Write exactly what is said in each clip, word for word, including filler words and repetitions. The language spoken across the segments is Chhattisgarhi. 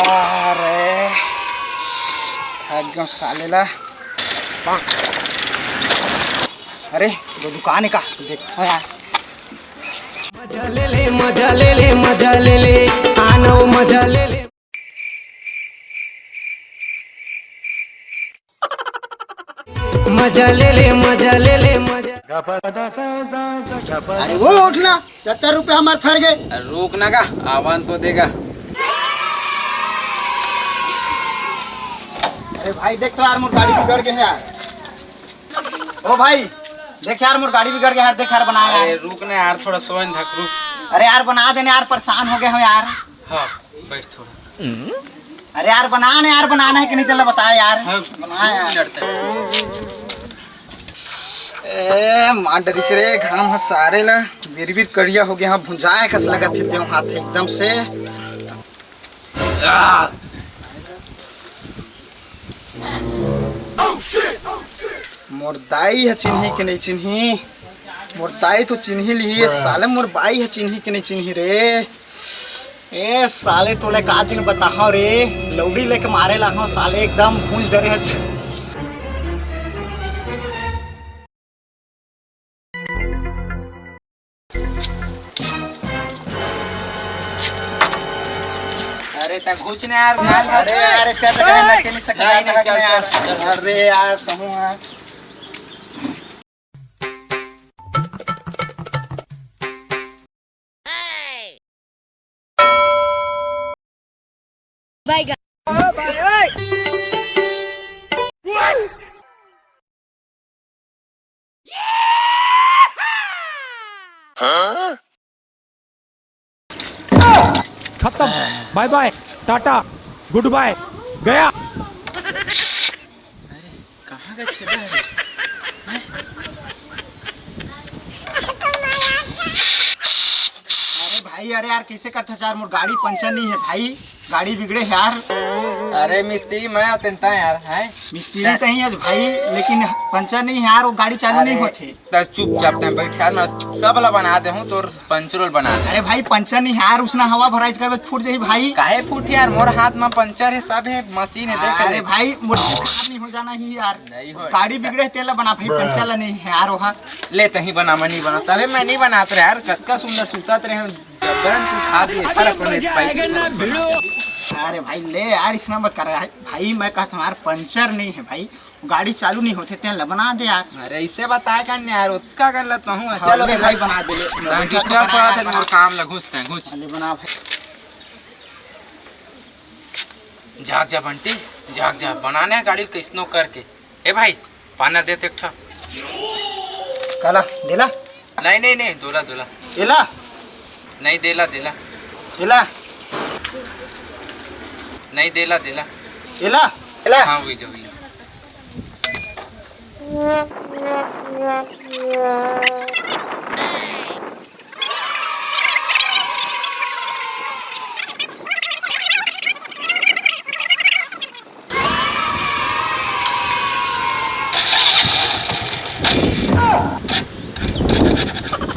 अरे, थक गयो साले ला। अरे, वो दुकान है का? देखो यार। मजा ले ले, मजा ले ले, मजा ले ले, आनो मजा ले ले। मजा ले ले, मजा ले ले, मजा। अरे वो उठ ना, सत्तर रुपये हमार फर गए। अरे रुक ना का, आवन तो देगा। अरे भाई देख तो यार, मोर गाड़ी बिगड़ गए है यार। ओ भाई, देख यार, मोर गाड़ी बिगड़ गए यार, देख यार, बना यार। अरे रुक ना यार, थोड़ा सोन धक रुक। अरे यार, बना देने यार, परेशान हो गए हम यार। हाँ, बैठ थोड़ा। अरे यार, बना ना यार, बनाना है कि नहीं, तेला बता यार। हाँ, बना यार। लड़ते हैं। ए, मार डरिच रे, घाम ह सारे ला बिरबिर करिया हो गया, हाँ, भुंजाए कस लगत हे, देव हाथ एकदम से। आ! मोर दाई ह चिन्ही के नहीं चिन्ही, मोर दाई तो चिन्ही लिही, ये साले मोर बाई ह चिन्ही के नहीं चिन्ही रे। ए साले, तोले का दिन बताहव रे, लौड़ी लेके मारे लाहव साले, एकदम भूंज डरे हस। अरे ता घुच ना यार, अरे, अरे, क्या कर रहे हैं? नहीं, नहीं, चल, यार। चल, चल। अरे यार, कहूँ हाँ। बैगन। खत्म, बाय बाय, टाटा, गुड बाय, गया। अरे, कहाँ का छेदा है रे? हैं? अरे भाई, अरे यार, कैसे करता यार, मोर गाड़ी पंचर नहीं है भाई, गाड़ी बिगड़े है यार। अरे मिस्त्री मैं अत्यंता यार, हैं? मिस्त्री तो ही है भाई, लेकिन पंचर नहीं है यार, वो गाड़ी चालू नहीं होते। त चुपचाप तैं बैठ यार, मैं सब ला बना दे हूँ, तोर पंचरोल बना दे। अरे भाई, पंचर नहीं यार, उसना हवा भराइच करबे फूट जाही भाई। काहे फूट यार, मोर हाथ में पंचर है, सब है, मशीन है, देख अरे ले। भाई, मोर काम नहीं हो जाना ही यार। नहीं हो। गाड़ी बिगड़े, तेला बना भाई, पंचर ला नहीं है यार, वहाँ। ले तही बना, मैं नहीं बना, तबे मैं नहीं बनात रहे यार, कतका सुंदर सुतत रहे हम, जबरन तू उठा दिए, पर अपने पाई। अरे भाई, ले यार, इसना मत कर यार। भाई, मैं कहता हूँ यार, पंचर नहीं है भाई। गाड़ी चालू नहीं होते, तें ला बना दे यार। अरे, इसे बताए कर यार, ओतका कर लेता हूँ। हाँ, चलो ले भाई, बना दे, ले। तैं disturb करत है, मोर काम ला घुस, तैं घुस। ले बना भाई। जाग जा बंटी, जाग जा, बनाने गाड़ी कैसनो करके। ए भाई, पाना दे तो एक ठा। काला, देला? नहीं, नहीं, नहीं, दोला, दोला। एला? नहीं, देला, देला। एला? नहीं, देला, देला। एला? एला? हाँ, वही दे, वही दे।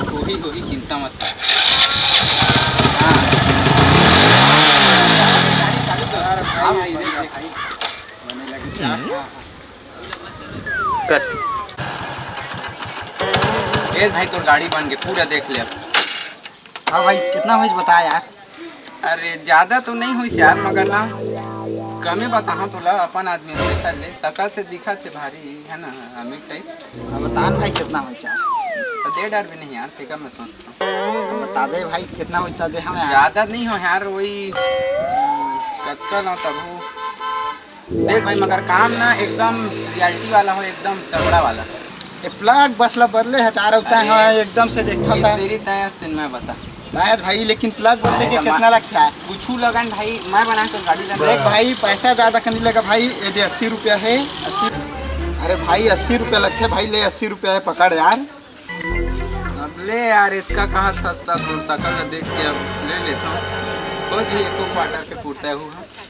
होही, होही, चिंता मत कर। हाँ। हाँ, भाई, देख, देख। बने लगी चाह। हाँ, हाँ। कर। ए भाई, तोर गाड़ी बन के पूरा देख ले अब। हाँ भाई, कितना होइस बता यार। अरे, ज्यादा तो नहीं होइस यार, मगर ना, कमे बताहा तोला, अपन आदमी देख ले, सकल से दिखत हे भारी, है ना, अमीर type। अब बता न भाई, कितना होइस यार। तो दे डर भी नहीं यार, तेका मैं सोचता हूँ। अब बताबे भाई, कितना होइस त दे हम यार। ज्यादा नहीं हो यार, वही, हम्म, कतका ना तभू। देख भाई, मगर काम ना एकदम reality वाला हो, एकदम तगड़ा वाला। ये plug बस ला बदले हजार होता है, अरे, एकदम से देखता था। मिस्त्री तय हस तेन मैं बता। शायद भाई, लेकिन plug बदले अरे के तो कितना मा-, लगता है? कुछ लगन भाई, मैं बना के गाड़ी देख बना। भाई, पैसा ज्यादा का नहीं लगा भाई, ये दे अस्सी रुपया है, अस्सी। अरे भाई, अस्सी रुपया लगते भाई, ले अस्सी रुपया है, पकड़ यार। अब ले यार, इतका कहा सस्ता तो सकल देख के अब ले लेता हूँ। हो जी, एको quarter के पुरता हुआ।